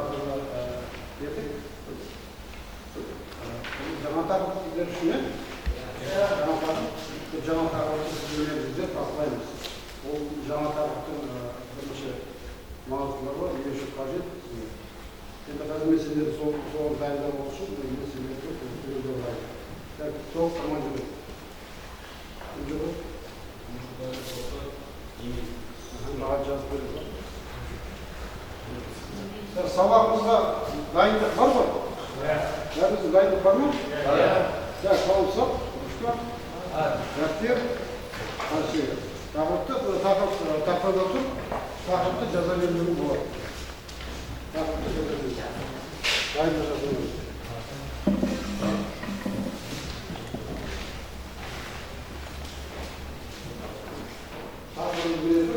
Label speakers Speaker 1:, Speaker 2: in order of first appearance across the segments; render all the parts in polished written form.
Speaker 1: тақырыбына бердік. Жаңа тақырып сіздер үшін, жаңа тақырып, жаңа тақырыпты сіздермен біздер талқылаймыз. Ол жаңа тақырыптың бірнеше маңыздылығы бар, не үшін қажет. Енді қазір мен сендерді соған дайындау үшін мен сендерді түгелдеп алайын. Так, тоқ командир. Кім жоқ? Маған жазып беріңіз. Сабағымызға дайындық бар ғой? Бәріміздің дайындық бар ма? Так, қаламсақ, ручка, дәптер, қанша. Тақырыпты, тақтада тұр, тақырыпты жаза беруге болады. Тақырыпты жаза беруге. Дайындық жаза беруге. Тақырыбы берді.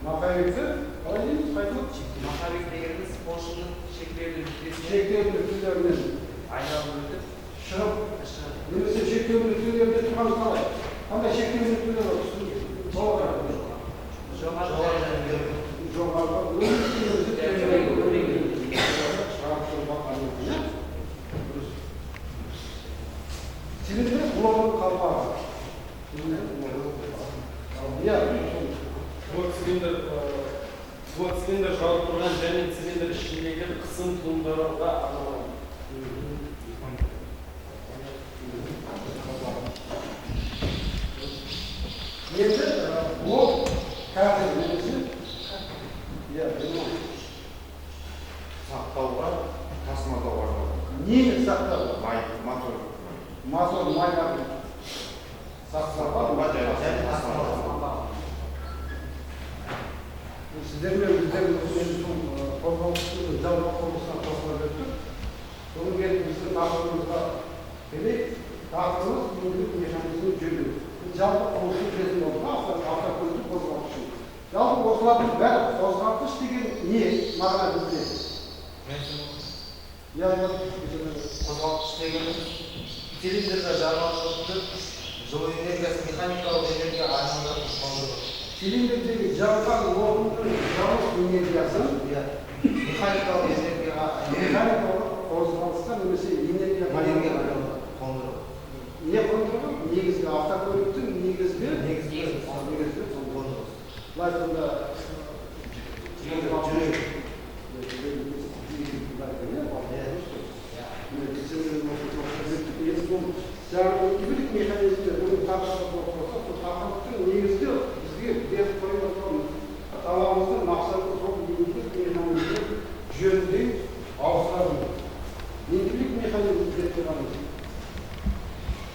Speaker 1: Маховикті қалай дейміз, қайталап?
Speaker 2: Маховик дегеніміз поршынның шектеулі нүктесінен
Speaker 1: Шектеулі нүктелерінен
Speaker 2: айналып өтіп
Speaker 1: шығып,
Speaker 2: шығып.
Speaker 1: Немесе шектеулі нүктелерде тұрғанымыз қалай? Қандай шектеулі нүктелер бар? Түсіндіңіз?
Speaker 2: Жоғары.
Speaker 1: Жоғары. Цилиндр блогының қалпағы. Цилиндр блогының қалпағы. Иә.
Speaker 3: Блок цилиндр жауып тұрған және цилиндр ішіндегі қысым туындыруға арналған.
Speaker 1: Енді блок картер немесе иә,
Speaker 4: сақтауға, тасымалдауға арналған.
Speaker 1: Нені сақтауға?
Speaker 4: Май, мотор.
Speaker 1: Мотор майларын сақтауға
Speaker 4: және тасымалдауға.
Speaker 1: Сіздермен біздер сол қозғалыстың жалпы құрылысына қосыла өттік. Содан кейін біздің тақырыбымызға келейік. Тақырыбымыз еңбек механизмін жөндеу. Жалпы құрылысын білетін болдық, автокөліктің қозғалтқышы. Жалпы осылардың бәрі қозғалтқыш деген не мағына білдіреді?
Speaker 5: Қозғалтқыш дегеніміз цилиндрда жанған жылу энергиясы механикалық энергияға айналдыратын қондырғы.
Speaker 1: Цилиндрдегі жанған отынның жылу энергиясын
Speaker 5: механикалық энергияға
Speaker 1: механикалық қозғалысқа немесе энергияға
Speaker 5: айналдыратын қондырғы.
Speaker 1: Не қондырғы? Негізгі автокөліктің негізгі
Speaker 5: қондырғысы.
Speaker 1: Былай айтқанда
Speaker 5: Жүрек.
Speaker 1: Жаңағы механизмдер, бұның тақырыбы болып тұрса, сол тақырыптың негізгі бізге беріп қойып отырған талабымыздың мақсаты сол еңбек механизмін жөндей ауыстыра білу. Еңбек механизмі деп тұрғанымыз.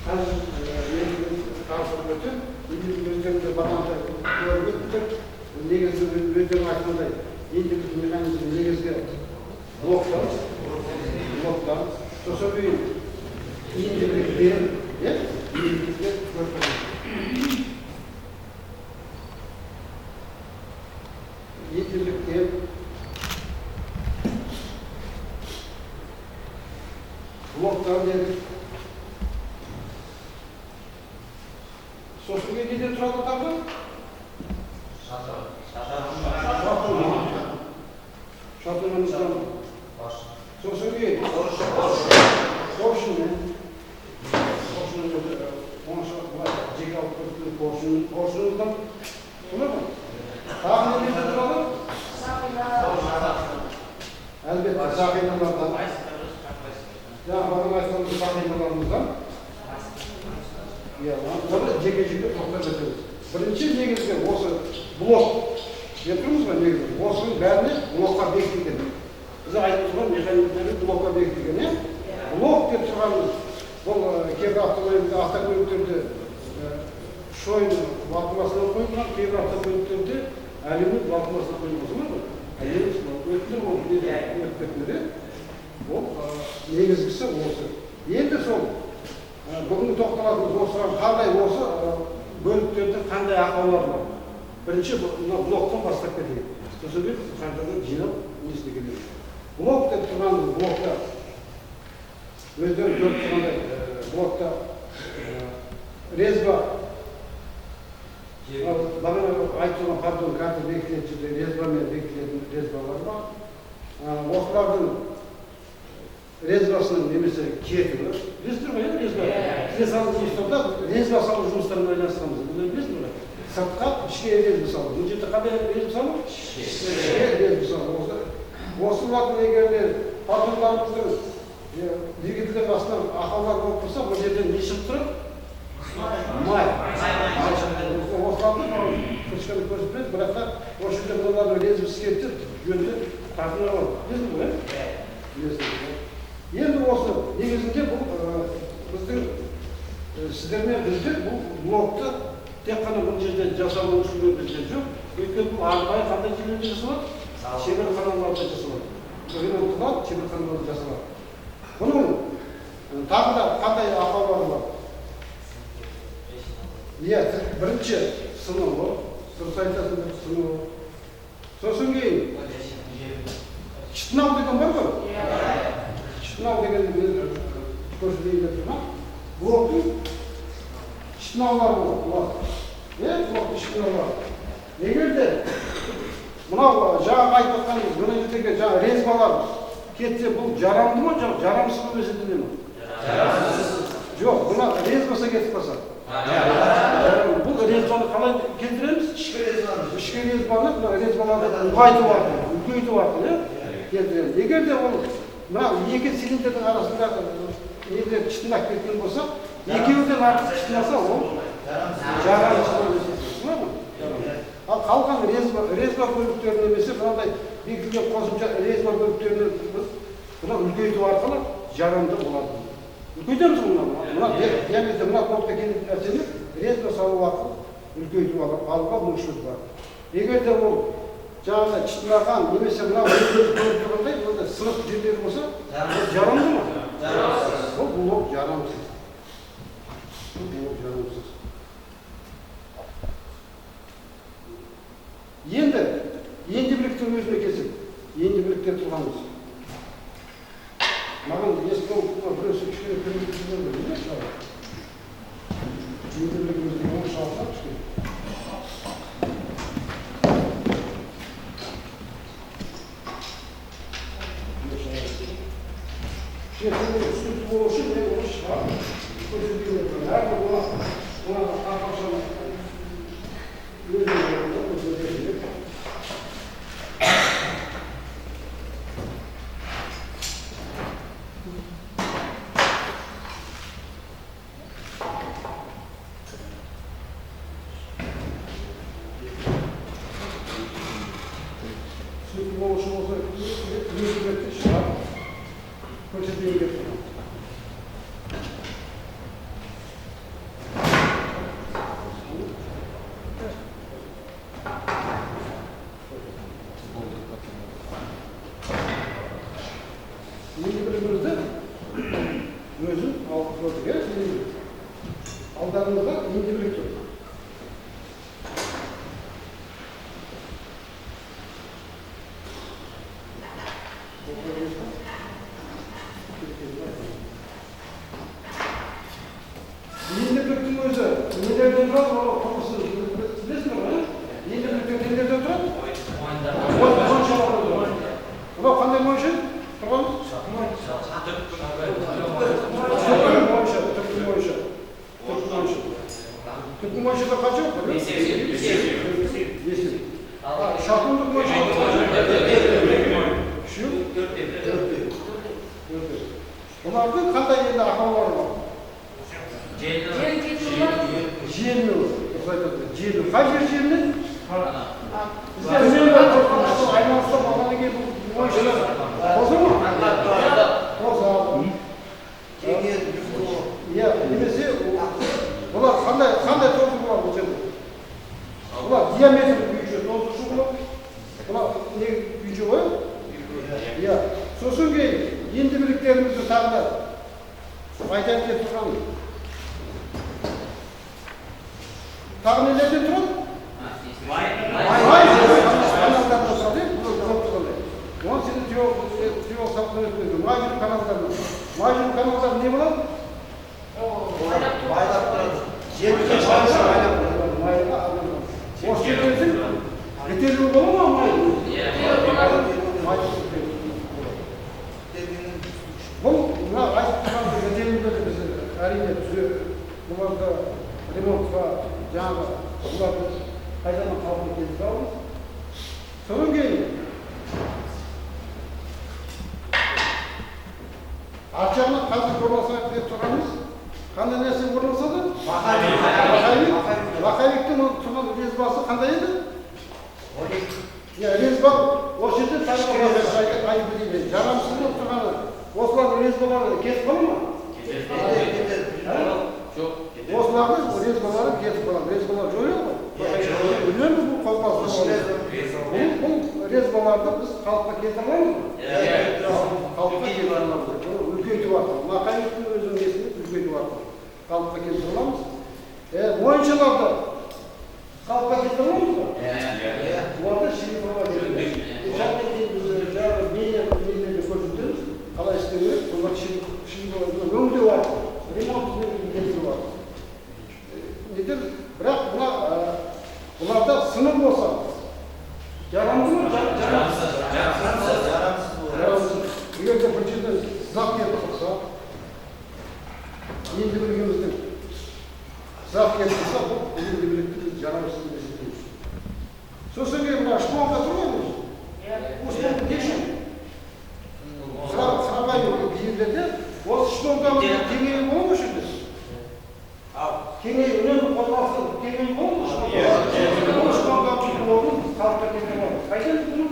Speaker 1: Қазір таныстырып өтіп, өздеріңде бағанадай көріп өттік. Негізгі өздерің айтқандай еңбек механизмі негізгі блоктар, сосын кейін индивидуалдер, иә, индивидуалдер көріп. Индивидуалдер блоктар дедік. Сосын кейін неден тұрады тағы? Шатырымыздан. Сосын кейін поршень. Жеке алып көрсеткен поршынымыздан. Солай ма? Тағы неден тұрады? Әлбетте, сақиналардан. Жаңа бағана айтқан сақиналарымыздан. Иә, оны жеке-жеке тоқтап өтеміз. Бірінші негізгі осы блок деп тұрмыз ғой негізі. Осының бәріне блокқа бекітілген. Біз айтып тұрған механизмдері блокқа бекітілген, иә? Блок деп тұрғанымыз бұл кейбір автокөліктерде шойын вакуумасынан қойылған, кейбір автокөліктерде алюмин вакуумасынан қойылған, солай ғой? Алюмин өттілер ол өтпетіндер, ол негізгісі осы. Енді сол бүгінгі тоқталатынымыз осыған қандай осы бөліктердің қандай ақаулары бар? Бірінші мына блоктан бастап кетейік. Сосын кейін қайтадан жинап несіне келеміз. Блок деп тұрғанымыз блокта өздері көріп тұрғандай блокта резьба, бағана айтып тұрған пардон карта бекітілетін жерде резьбамен бекітілетін резьбалар бар. Осылардың резьбасының немесе кетуі, білесіздер ғой, резьба. Бізде салу жұмыстарда резьба салу жұмыстарымен байланысқанбыз. Бұны білесіздер ғой. Сыртқа ішке резьба салу. Бұл жерде қандай резьба салу? Ішке резьба салу. Осылардың егер де пардондарымыздың двигательдер астынан ақаулар болып тұрса, бұл жерден не шығып тұрады? Май. Осыларды крышканы көрсетпеді, бірақ та осы жерде мыналардың резьбасы кетті, жөнді тартынып алады. Білесің ғой, ә? Білесің. Енді осы негізінде бұл біздің сіздермен біздер бұл блокты тек қана бұл жерде жасалу үшін бізде жоқ. Өйткені бұл арнайы қандай жерлерде жасалады? Шеберханаларда жасалады. Ремонтталады, шеберханаларда жасалады. Бұның тағы да қандай ақаулары бар? Иә, бірінші сынуы, дұрыс айтасың, сынуы. Сосын кейін шытынау деген бар ғой? Шытынау дегенді мен көрсетейін деп тұрмын. Блоктың шытынаулары болады. Блоктың шытынаулары. Егер де мынау жаңағы айтып жатқанымыз мына жердегі жаңағы резьбалар кетсе, бұл жарамды ма, жоқ жарамсыз болып есептеле ме? Жарамсыз. Жоқ, мына резьбасы кетіп қалса. Бұл резьбаны қалай келтіреміз?
Speaker 5: Ішкі резьбаны.
Speaker 1: Ішкі резьбаны, мына резьбаларды ұлғайту арқылы, үлкейту арқылы келтіреміз. Егер де ол мына екі цилиндрдің арасында нелер шытынап кеткен болса, екеуінен артық шытынаса, ол жарамсыз болып есептеледі. Ал қалған резьба бөліктерін немесе мынандай бекітілген қосымша резьба бөліктерін біз мына үлкейту арқылы жарамды болады. Үлкейтеміз ғой мына. Мына диаметр мына блокқа келетін нәрсені резьба салу арқылы үлкейту алуға мүмкіншілік бар. Егер де ол жаңағыдай шытынаған немесе мына көріп тұрғандай мынандай сынық жерлері болса, ол жарамды ма?
Speaker 5: Жарамсыз.
Speaker 1: Бұл блок жарамсыз. Бұл блок жарамсыз. Енді бірліктің өзіне келсек, енді бірлікте тұрғанбыз. Маған ескі біреусі кішкене көмек берді, не шығар? Енді бірлігімізді орысша алсақ кішкене. Кішкене түсінікті болу үшін мен орысша көрсетейін деп тұрмын. Әрбір мына тақырыпшаны өзіне көрсетейін. Түсінікті болу үшін осы екі шығарып көрсетейін деп тұрмын. Енді білімімізді өзін алып көрдік, алдарыңызда енді білік тұр. Енді біліктің өзі нелерден тұрады, ол құрылысын білесіңдер ғой, енді біліктің нелерден тұрады? Моншалардан тұрады. Мынау қандай монша? Тұрғанымыз? Түпкі монша, түпкі монша. Түпкі монша. Түпкі моншада қанша? Бесеу. Шатундық монша қанша? Үшеу? Төртеу. Бұлардың қандай енді ақаулары бар? Желіну. Дұрыс айтады. Желіну. Қай жер желінеді? Бізде үнемі айналыста болғаннан кейін бұл моншалар қоза ма? Қозады. Иә, немесе бұлар қандай тозу болады бұл жерде? Бұлар диаметр күйінше тозушы болады. Бұлар не күйінше ғой? Иә. Сосын кейін енді бірліктерімізді тағы да айтайын деп тұрғаным. Тағы нелерден тұрады? Май каналдарынан тұрады, бұл көріп тұрғандай. Оны сенде теория сабақтан өтпейді. Май жүру каналдарынан. Май жүру каналдары не болады?
Speaker 5: Байлап тұрады. Жерге байлап тұрады.
Speaker 1: Майға арналған. Осы жерден бітелуі бола ма май? Май бітелуі болады. Бұл мына айтып тұрған бітелулерді біз әрине бұларды ремонтқа жаңағы бұларды қайтадан қалпына келтіре аламыз. Содан кейін арт жағынан қазір орналасайық деп тұрғанымыз қандай нәрсе орналасады? Маховик. Маховиктің тұрған резьбасы қандай еді? Иә, резьба осы жерде тағы айтып өтейін. Жарамсыз болып тұрғаны осылардың резьбалары кетіп қала ма?
Speaker 5: Кетеді.
Speaker 2: Жоқ.
Speaker 1: Осылардың резьбалары кетіп қалады. Резьбалар жойылады ғой. Үнемі бұл қозғалыс. Бұл резьбаларды біз қалыпқа келтіре аламыз ба? Қалыпқа келтіре аламыз. Бұны үлкейту арқылы, маховиктің өзінің несін үлкейту арқылы қалыпқа келтіре аламыз. Ойыншыларды қалыпқа келтіре аламыз ба? Оларды шлифовать ету. Енді білгеніміздің зат келіп тұрса, бұл енді білекті біз жарамсыз деп есептейміз. Сосын кейін мына шпонка тұр ғой өзі. Бұл шпонка не үшін? Қарапайым жерлерде осы шпонканың кеңейі болады ма жерде? Кеңейі үнемі қозғалысы кеңейі болады ма шпонка? Бұл шпонканың орнын біз қалыпқа келтіре аламыз. Қайдан бұны?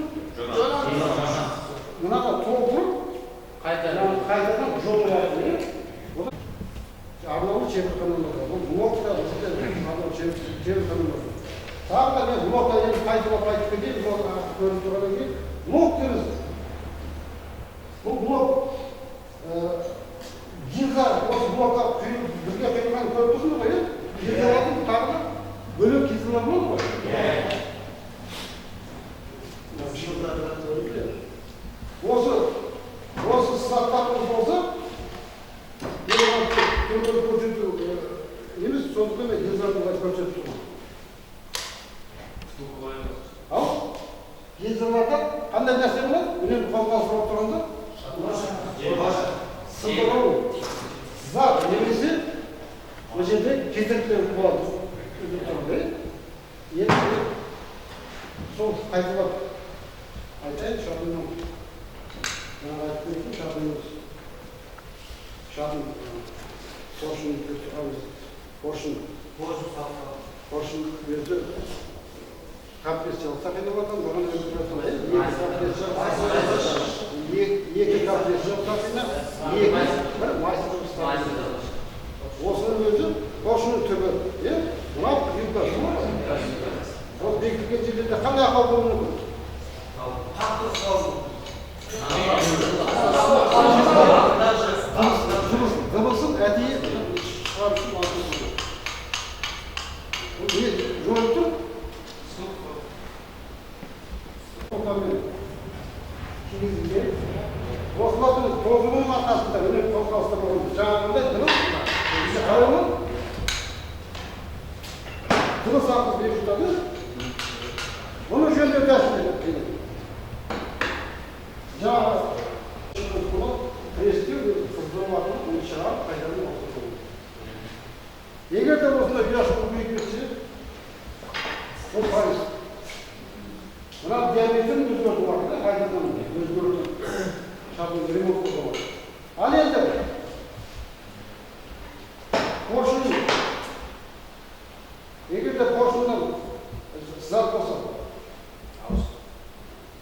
Speaker 1: Мынаны толтырып, қайтадан жонылады. Арнаулы шеберханалар бар. Бұл блокта бізде арнаулы шеберханалар бар. Тағы да мен блокта енді қайталап айтып кетейін, блок көрініп тұрғаннан кейін блок дейміз. Бұл блок гильза, осы блокқа бізге құйылған көріп тұрсыңдар ғой, иә? Гильзалардың тағы да бөлек гильзалар болады ғой. Осы сызаттарымыз болса, түрін көрсету емес, сондықтан мен гильзаны былай көрсетіп тұрмын. Ал гильзаларда қандай нәрсе болады? Үнемі қозғалыс болып тұрғанда сындыру зат немесе ол жерде кедергілер болады. Енді сол қайталап айтайын, шатынның жаңа айтып кеттім, шатын поршень деп тұрғанбыз. Поршень өзі компрессиялық сақина болған, бұған өзі екі компрессиялық сақина, екі бір майсыздық сақина. Осының өзі поршеннің түбі, мынау вилка болады. Ол бекітілген жерлерде қандай ақау болуы мүмкін? Дыбысын әдейі шығару үшін алып. Бұл не жойып тұр? Кигізілген. Осылардың тозуының арқасында үнемі қозғалыста болған жаңағындай дыбыс бізде қалай болады? Дыбыс арқылы беріп жатады. Бұны жөндеу тәсілі қиын. Жаңағы пресстеу қыздыру арқылы оны шығарып қайтадан ауыстыру. Егер де осындай ұяшық көбейіп кетсе, ол пайыз. Мына диаметрін өзгерту арқылы қайтадан өзгерту шартын ремонт болады. Ал енді поршень, егер де поршеннан зат болса,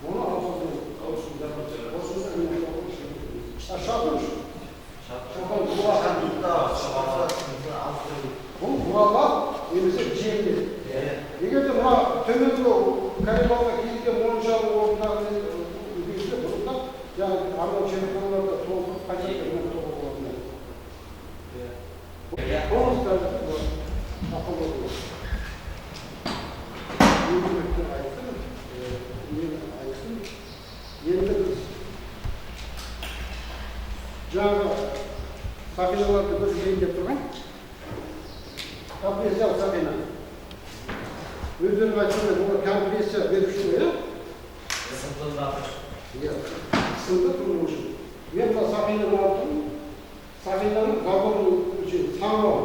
Speaker 1: оны ауыстыру. Шатыр. Бұл бұралар немесе жеңіл. Егер де мына төменгі коридорға киілген моншаның орнындағы үлгісі бұрында жаңағы арнау шеберханаларда толтырып қайтадан ремонттауға болатын еді. Ақыл болады. Айттым, мен айттым. Енді біз жаңағы сақиналарды көрсетейін деп тұрған компрессиялық сақина. Өздерің айтқандай, олар компрессия беру үшін, иә? Қысымды тұру үшін. Мен мына сақинаны алып тұрмын. Сақинаның заборын өлшеймін, саңылау.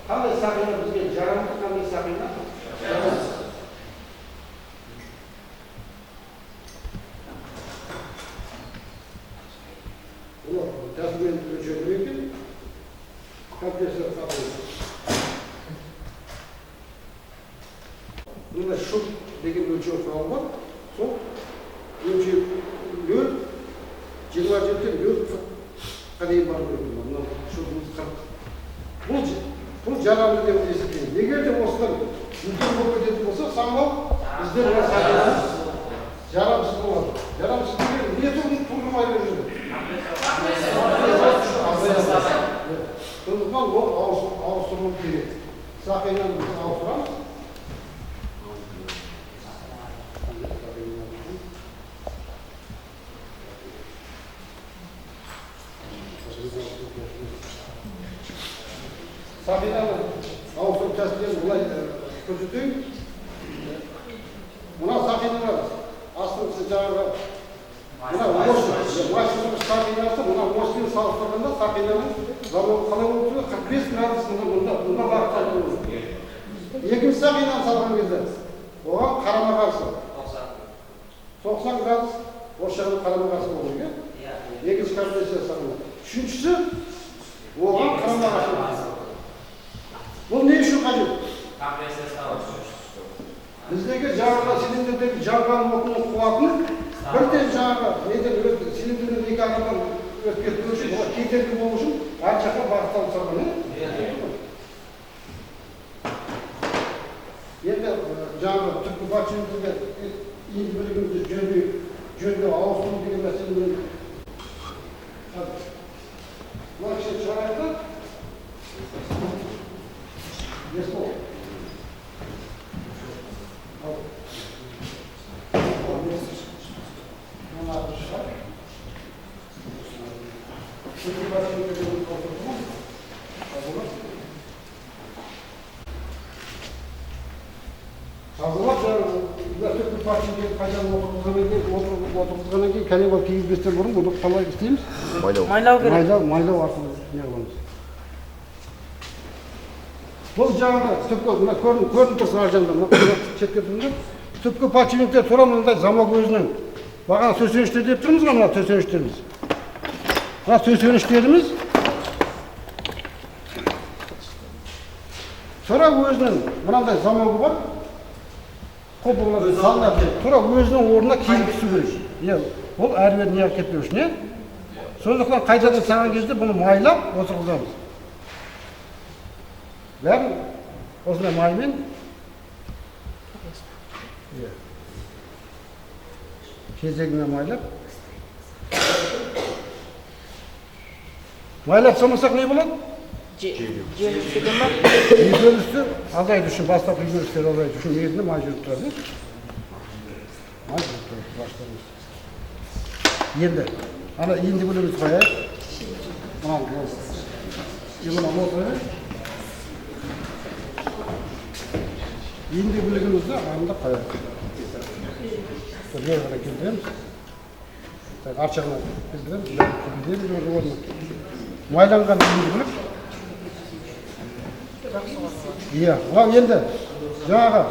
Speaker 1: Қандай сақина бізге жарамды, қандай сақина жарамсыз. Бұны тәсілмен өлшеу керек екен. Компрессор сақина. Мына шуп деген өлшеу құралы бар. Сол өлшеу 0,27-тен 0,40-қа дейін бару керек. Мына шупымыз 40. Бұл жарамды деп есептеймін. Егер де осыдан үлкен болып кететін болса, саңылау бізде мына сақинамыз жарамсыз болады. Жарамсыз деген не тұрмай жүреді? Сондықтан ол ауыстырылу керек. Сақинаны біз ауыстырамыз. Сақинаны ауыстыру тәсілдерін былай көрсетейін. Мына сақиналар астыңғысы жаңағы мына осы сақинасы мына осымен салыстырғанда сақинаның замок қалай болып тұрады? 45 Жұмсақ инаны салған кезде оған қарама-қарсы 90 градус осы жағына қарама-қарсы болу керек, иә? Екінші компрессия салынады. Үшіншісі оған қарама-қарсы. Бұл не үшін қажет? Біздегі жаңағы цилиндрдегі жанған отының қуатын бірден жаңағы неден цилиндрдің екі ағынан өтіп кетпеу үшін, олар кедергі болу үшін әр жаққа бағытталып салған, иә? Енді жаңағы түпкі подшипниктерге енді білігімізді жөндеу ауыстыру деген мәселемен мына кішкене шығарайық та. Есбол. Ал. Мына шығар. Түпкі подшипниктерге отырдым. Тазалап түпкі подшипниктерді қайтадан отырғызғаннан кейін канибал кигізбестен бұрын бұны қалай істейміз?
Speaker 6: Майлау керек.
Speaker 1: Майлау арқылы не қыламыз. Бұл жаңағы түпкі, мына көрініп тұрсын ар жағында, мына шетке тұрыңдар. Түпкі подшипниктер тура мынандай замок өзінің. Бағана төсеніштер деп тұрмыз ғой, мына төсеніштеріміз. Мына төсеніштеріміз тура өзінің мынандай замогы бар. Тура өзінің орнына киіліп түсу керек. Иә, ол әрі-бері неғып кетпеу үшін, иә? Сондықтан қайтадан салған кезде бұны майлап отырғызамыз. Бәрін осындай маймен. Иә. Кезегімен майлап. Майлап салмасақ не болады? Күйзелісті азайту үшін, бастапқы күйзелістер азайту үшін негізінде май жүріп тұрады. Май жүріп тұрады, бастаймыз. Енді, ана енді бөлімімізді қояйық. Мынаны мынаны отырайық. Енді бөлігімізді арындап қояйық. Бері қарай келтіреміз. Арт жағына келтіреміз. Майланған енді бөлік. Иә, мынау енді жаңағы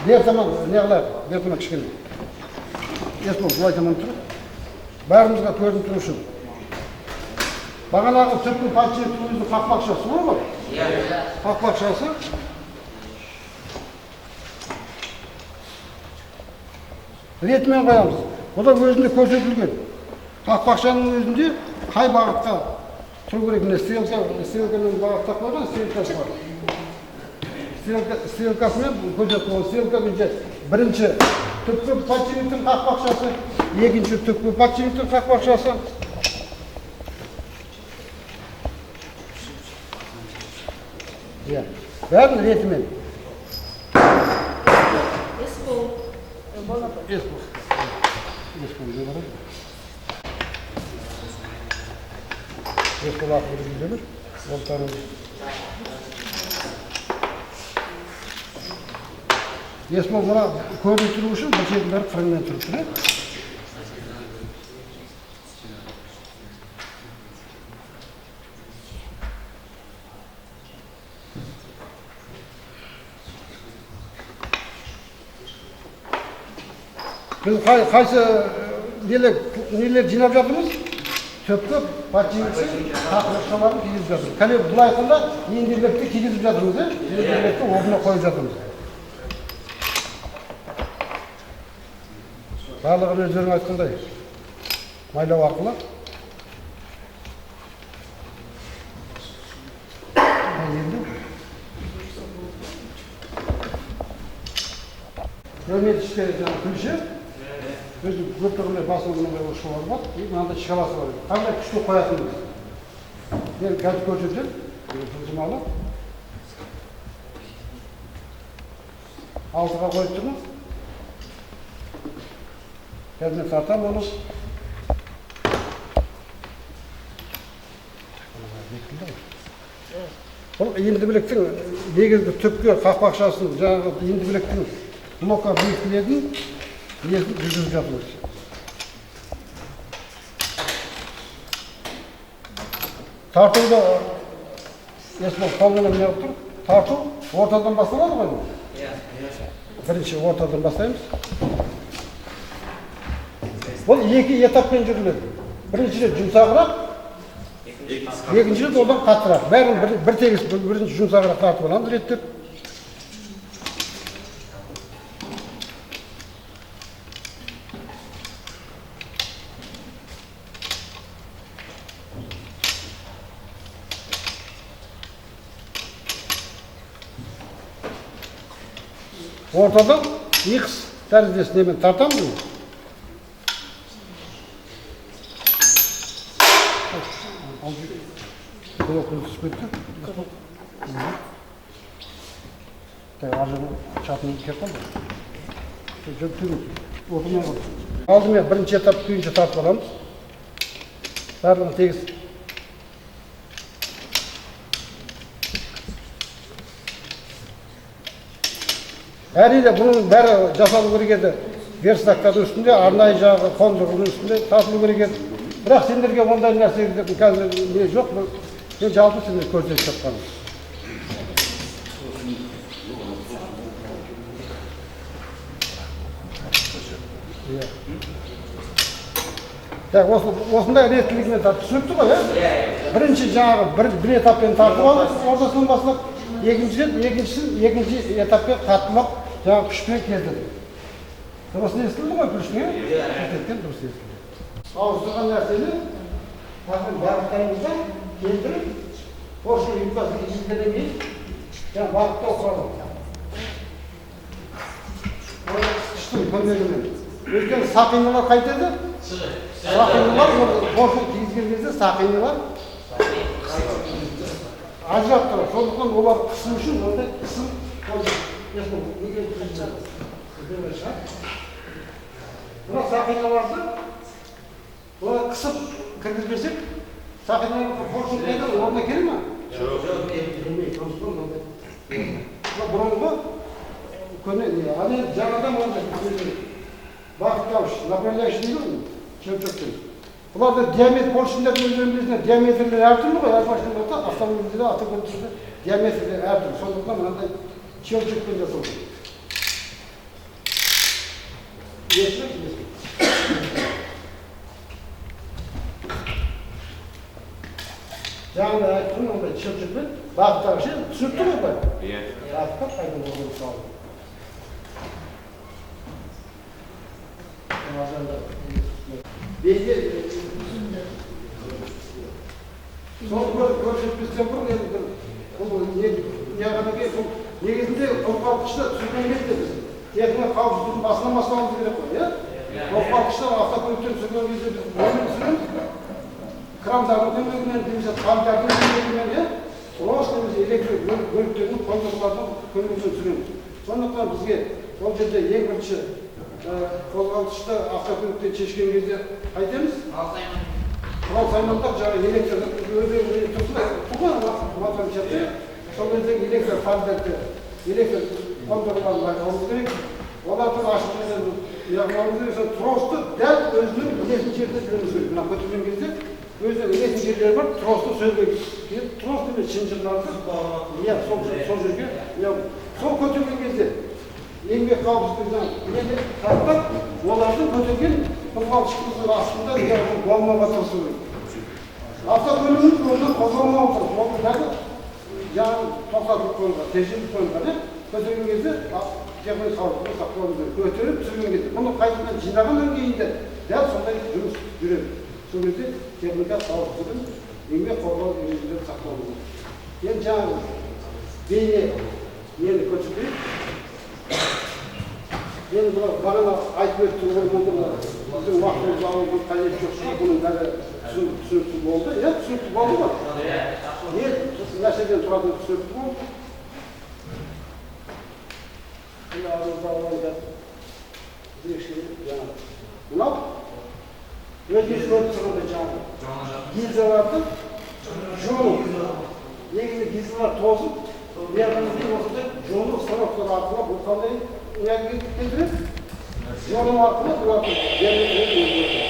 Speaker 1: бер таман не қылайық, бер таман кішкене. Есбол былай таман тұр. Бәрімізге көрініп тұру үшін. Бағанағы түпкі подшипниктің өзінің қақпақшасы бар ғой?
Speaker 2: Иә.
Speaker 1: Қақпақшасы. Ретімен қоямыз. Бұл да өзінде көрсетілген. Қақпақшаның өзінде қай бағытқа тұру керек, міне стрелкамен бағыттап қойған, стрелкасы бар. Стрелкасымен көрсетіп қойған. Стрелкамен бірінші түпкі подшипниктің қақпақшасы, екінші түпкі подшипниктің қақпақшасы. Иә, бәрін ретімен.
Speaker 6: Есбол.
Speaker 1: Есбол. Есбол не бар? Есбол ақыры бір. Ол Есбол мына көрініп тұру үшін бір шетін бәрі қырыңмен тұрып тұр. Біз қайсы нелер жинап жатырмыз? Түпкі подшипниктің қақпақшаларын кигізіп жатырмыз. Кәне былай айтқанда ендірлікті кигізіп жатырмыз, иә? Ендірлікті орнына қойып жатырмыз. Барлығын өздерің айтқандай майлау арқылы. Енді геометрический жаңағы күлше, өзі көп тұрғындай басында мынандай шалар бар, и мынандай шкаласы бар. Қандай күшті қоятынымыз. Мен қазір көрсетемін, жылжымалы. 6-ға қойып тұрмын. Қазір мен тартамын оны. Бұл енді біліктің негізгі түпкі қақпақшасын, жаңағы енді біліктің блокқа бекітілетін несін жүргізіп жатырмыз. Тартуды Есбол қолмен неғып тұр? Тарту ортадан басталады ғой?
Speaker 2: Иә.
Speaker 1: Бірінші ортадан бастаймыз. Бұл екі этаппен жүріледі. Бірінші рет жұмсағырақ, екінші рет одан қаттырақ. Бәрін бір тегіс, бірінші жұмсағырақ тартып аламыз реттеп. Ортадан X тәріздес немен тартамыз. Блокын түсіп кетті. Так, ар жағын шатын келіп қалды. Жоқ, төмен. Отырмай қалды. Алдымен бірінші этап күйінше тартып аламыз. Барлығын тегіс. Әрине, бұның бәрі жасалу керек еді. Верстактардың үстінде, арнайы жағы қондырғының үстінде тартылу керек еді. Бірақ сендерге ондай нәрсе қазір не жоқ. Мен жалпы сендерге көрсетіп жатқаным. Так, осындай реттілігімен тартып түсінікті ғой, иә? Бірінші жаңағы бір этаппен тартып алдық, ортасынан бастап, екінші рет, екінші этаппен қаттылап, жаңағы күшпен келтірдік. Дұрыс естілді ғой күштің, иә? Кеткен дұрыс естілді. Ауыстырған нәрсені тағы бағыттаймыз да келтіріп, поршень юбкасын кигізгеннен кейін жаңағы бағыттау құралы. Қысқыштың көмегімен. Өйткені сақиналар қайтеді? Сақиналар поршень кигізген кезде сақиналар ажырап тұрады. Сондықтан олар қысым үшін ондай қысым мына сақиналарды олар қысып кіргізбесек, сақиналар поршень қайда орнына келе ме? Жоқ. Келмейді. Сондықтан ондай бұрынғы көне не, ал енді жаңадан ондай бағыттауыш, направляющий дейді ғой, щелчокпен. Бұларда диаметр поршендердің өздерінің білесіңдер, диаметрлері әртүрлі ғой, әр машиналарда, автомобильде, автокөліктерде диаметрлері әртүрлі. Сондықтан мынандай щелчокпен жасау керек. Естілді, естілді. Жаңа айттым, мынандай щелчокпен бағыттауыш, түсінікті ғой былай? Иә. Бағыттап қайтадан орнына салды. Бейне сол көрсетпестен бұрын енді бір бұл неғаннан кейін бұл негізінде қозғалтқышты түсірген кезде біз техника қауіпсіздігін басынан бастауымыз керек қой, иә? Қозғалтқышты автокөліктен түсірген кезде біз немен түсіреміз? Крандардың көмегімен немесе танктардың көмегімен, иә? Трос немесе электр бөліктерінің қондырғылардың көмегімен түсіреміз. Сондықтан бізге ол жерде ең бірінші қозғалтқышты автокөліктен шешкен кезде қайтеміз? Құрал саймандап жаңа электр өздері тұрсын моторын шешті. Сол кезде электр фардарды, электр қондырғыларын байқауымыз керек. Олардың ашық жерін яғмауымыз керек. Сол тросты дәл өзінің ілесін жеріне жіберуіміз керек. Мына көтерген кезде өзінің ілесін жерлері бар, тросты сөзбе трос емес шынжырларды иә, сол жерге сол көтерген кезде еңбек қауіпсіздігін неде сақтап, олардың көтерген қозғалтқышымыздың астында болмауға тырысу керек. Автокөлігіміз онда қозғалмауға тырысу. Оның бәрі жаңағы тоқтатылып қойылған, тежеліп қойылған, иә? Көтерген кезде техникалық қауіпсіздікті сақтауымыз керек. Көтеріп түсірген кезде, бұны қайтадан жинағаннан кейін де дәл сондай жұмыс жүреді. Сол кезде техника қауіпсіздігін, еңбек қорғау ережелерін сақтауымыз керек. Енді жаңағы бейне нені көрсетейік. Енді мына бағана айтып өттім ғой, мұны біздің уақытымызды алудың қажеті жоқ шығар, бұның бәрі түсінікті болды. Иә, түсінікті болды ғой. Не нәрседен тұратыны түсінікті болды. Енді жаңағы. Мынау өзіңіз көріп тұрғандай жаңағы гильзаларды жону. Негізі гильзалар тозып, неғылған осындай жону станоктар арқылы бұл қандай келтіреді? Жону арқылы бұлардың диаметрін өзгертеді.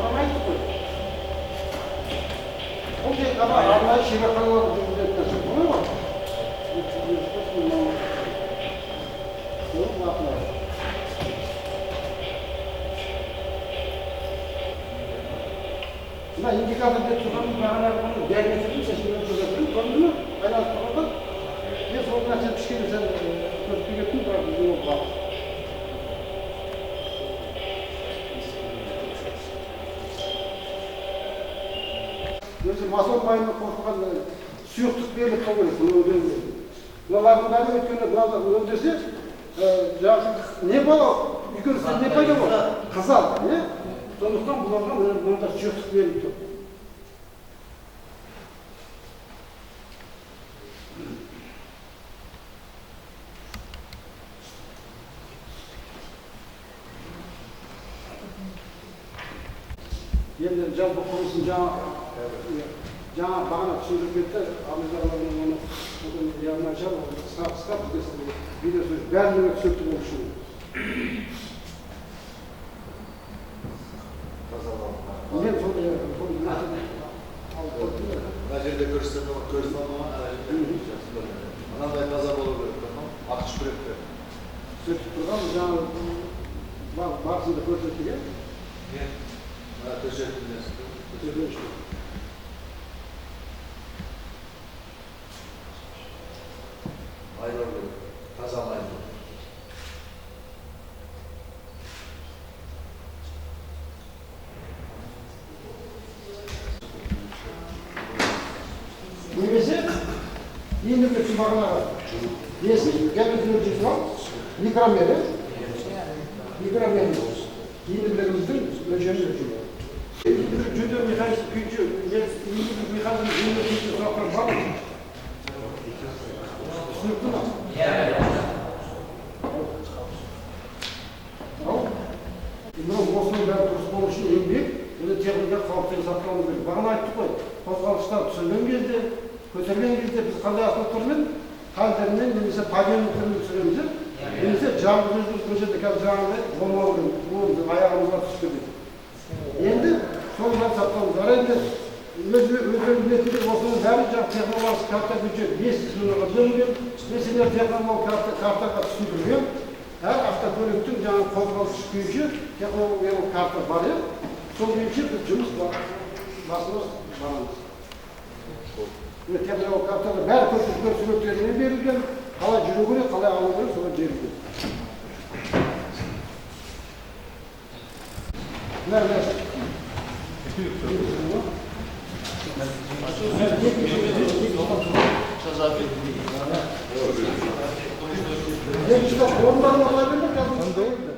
Speaker 1: Бағана айттық қой. Ол тек қана арнайы шеберханаларда жүргізілетін нәрсе, солай ғой? Мына индикатор деп тұрғанымыз бағанағы бұны диаметрін шешімін көрсетіп көрінді ме? Айналып тұрғанда мен сол нәрсені кішкене сәл көрсетпей кеттім, бірақ біздің ол бар. Өзі мотор майына қосылған сұйықтық беріліп тұру керек, бұны өңдеуге. Мыналардың бәрі өйткені мыналар өңдесе, жаңағы не болады? Үлкен не пайда болады? Қызал, не? Сондықтан бұларға мында сұйықтық беріліп тұр. Енді жалпы құрылысын жаңа бағана түсіндіріп кетті, абылайдағылардың оны шығар, қысқа қысқа бізге сізге видео сөз бәріне түсінікті болу үшін. Мен сол
Speaker 5: Мына жерде көрсетілмеген, ана жерде жақсы көрінеді. Мынандай таза болу керек, атқыш күректе.
Speaker 1: Сөйтіп тұрған жаңа барысында көрсетілген.
Speaker 5: Мына төсектің несі. Майлау керек, таза майлау.
Speaker 1: Немесе енді бір бағанаға несі диаметр өлшейтін бар, микромер, микромер енді білігіміздің өлшемін өлшеу. Жөндеу механизм күйінші, механизм жөндеу күйінші сұрақтар бар ма? Түсінікті ма? Мынау осының бәрі дұрыс болу үшін еңбек және техника қауіпсіздігін сақтауымыз керек. Бағана айттық қой, қозғалтқыштар түсірген кезде, көтерген кезде біз қандай аспаптармен, тандермен немесе подъемниктермен түсіреміз, немесе жалғыз өзіміз бұл жерде қазір жаңағыдай болмау керек, ол аяғымызға түсіп кетеді. Енді соны бәрін сақтауымыз керек. Енді өздеріңіз білетіндей осының бәрі жаңағы технологиялық карта бюджет 5 миллионға бөлінген, мен технологиялық картаға түсіндірген. Әр автокөліктің жаңағы қозғалыс күйінше технологиялық карта бар, сол күйінше біз жұмыс басына барамыз. Технологиялық картада бәрі көрсетілген суреттермен берілген, қалай жүру керек, қалай алу керек, солай берілген. Екінші орындарына қалай берді?